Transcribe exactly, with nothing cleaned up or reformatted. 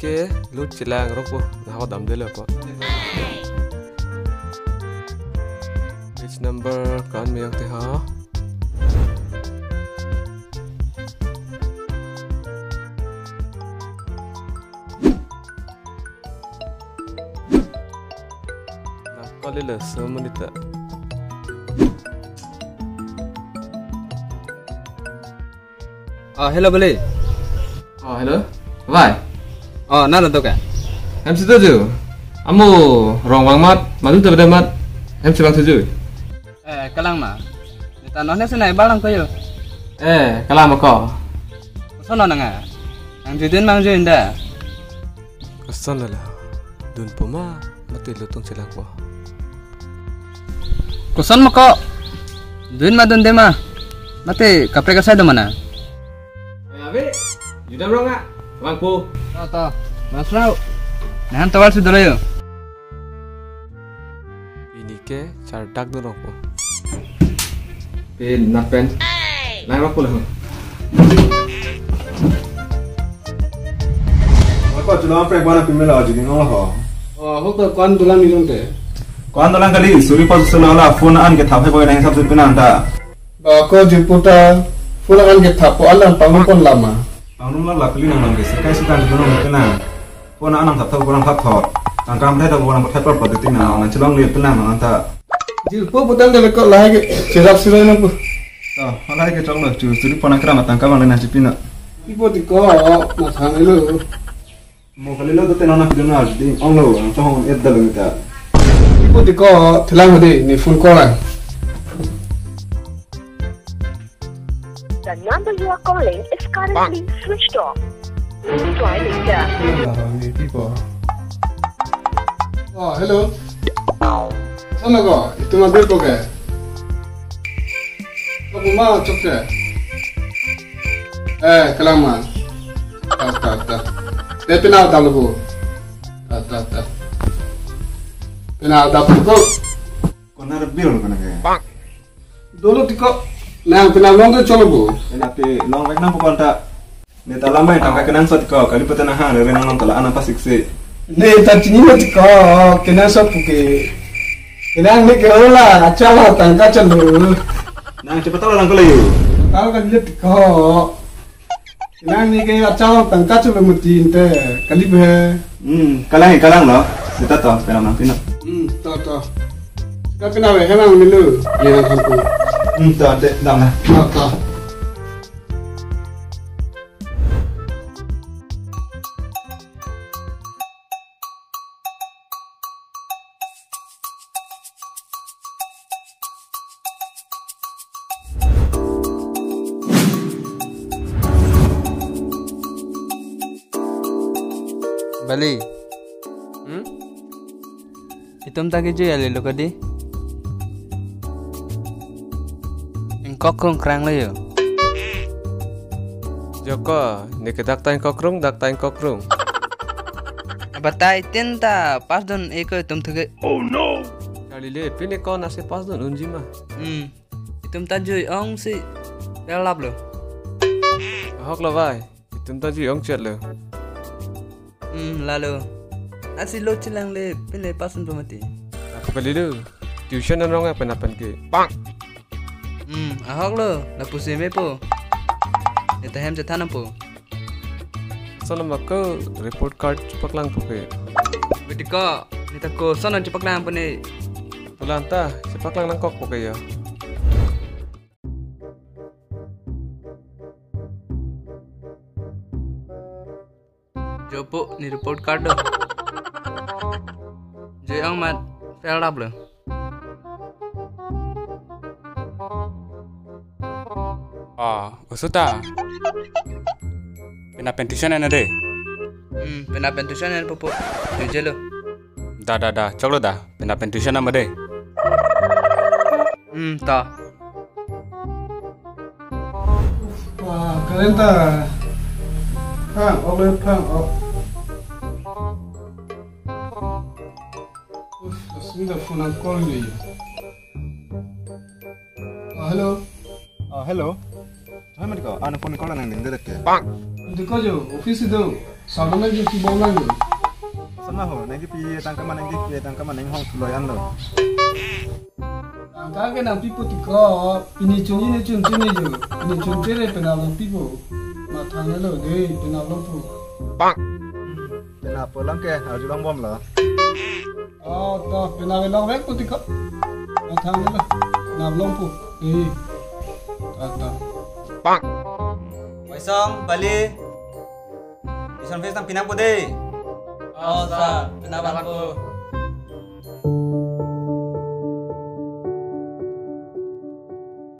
Ke lut chelang rok po, na ho damdelo po. Page number kan meyang te ha. Na kali le semenit ta. Ah, hello, Bali. Oh, hello. Vai. Oh, nana to ka? Hem si tuju. Amu rong vang mat, madu ta beda mat. Hem si vang tuju. Eh, kalang ma. Neta non si nai balang ko yo. Eh, kalang ma ko. Koson nang a? Nang judin mang judin da. Koson la la. Dunpo ma, mate lut tong chelangpo. Koson ma ko? Dun ma dunde ma. Mate kaprek asai do ma na. Ave, judam rong a. Vangpo. To, to. Mas rau. Nahan towal si dolo yo. Pini ke chardak dun rongpo. Pin, na pen. Lang rongpo lang. Ako, chulo ang prek bana pimela aji ding ho. Oh, ho ko kon dolang ni te. Kon dolang kali, suri pas suna la phone an ke thap hai boy nang sab suri pinang ta. Ba ko jiputa phone an ke thap po alang pangrum pon lama. Pangrum la la pili nang nang ke sekai sukan dun rong pinang. Pona anang thap thap pona thap thap. Tangka amthai thap pona pathai par pati nang nang chelong le penang nang ta. Jirpo putang de ko lahai ke cherap siroi nang pu. To, halai ke chong lo chu suri pona kra ma tangka bang le nang chipina. Ipo ti ko mathang lo. Mo kali lo to tenang na pidun na ding ong lo ang chong et dalo ta. Ipo ti ko thelang hodi ne phone call a. The number you are calling is currently switched off. Please try later. Hello, ni people. Oh, hello. Sana ko, itum abir ko ke? Ko buma chok ke? Eh, kalang ma. Ta, ta, ta. Te pina ta lo ko. Ta, ta, ta. Pina ta lo ko. Konar bil kana ke. Dolo ti ko, nang pina long te cholo bo. Ena pe long vek nang pokon ta. Neta lamai tangka kenangsot ko, kali putang na ha, re nang long kala anang pasik se. Neta chini mo ti ko, kenangsot puke. Kenang ne ke ola, acha lo tangka chalo. Nang cepat talo nang kala yo. Talo kali ti ko. Nang ne ke acha lo tangka chalo mati inte, kali be. Hmm, kalang kalang lo. Neta to, pera nang pina. Hmm, to to. Ka pina be, henang milu. Ye nang thanku. Hmm, to, de, dam na. To to. Bali. Hmm? Itum ta kejui alilo kadi. Ingkok krung krang lo yo. Joko, ne ke dak ta ingkok krung, dak ta ingkok krung. Abatai tin ta pas dun eko itum thuke. Oh no! Kali le, pine ko nasi pas dun unji ma. Hmm. Itum ta jui ong si lap lo. Ahok lo vai. Itum ta jui ong chet lo. Hmm, lalo. Nasi lo chelang le pine pasun pemati. Ako kali lo. Tuition anong apa napan ke? Bang. Hmm, ahok lo. Lapu si me po. Neta hem chethan po. Sana mako report card chepaklang puke. Beti ko, neta ko sana chepaklang pone. Pulang ta, chepaklang nangkok puke ya. Jopo ne report card do. Jui ong mat, fail dap lo. Ah, usuta. Pina pen tuition an de. Hmm, pina pen tuition an popo. Jui jelo. Da, da, da, choklo da. Pina pen tuition an de. Hmm, ta. Wah, keren ta. Phang, ok le phang, ok. Uf, asing da phone ang call ni. Ah, hello. Ah, hello. Hai mati ko, anu phone call nang ding direct ke. Diko jo, office do. Sabun lagi kibong lang jo. Sama ho, nang kipi tangka ma nang kipi tangka ma nang hong loi an lo. Tangka ke nangpipo tiko, pini chunji ne chun chunji jo. Pini chun chere penap nangpipo. Mathang lo de, penap longpo. Penap pulang ke, arjulong bom lo. Oh, to, penap longvekpo tiko. Mathang lo, penap longpo. Eh, to, to. Waisong, Bali. Tuition fees nangpi nangpo de. Oh, sir, penap longpo.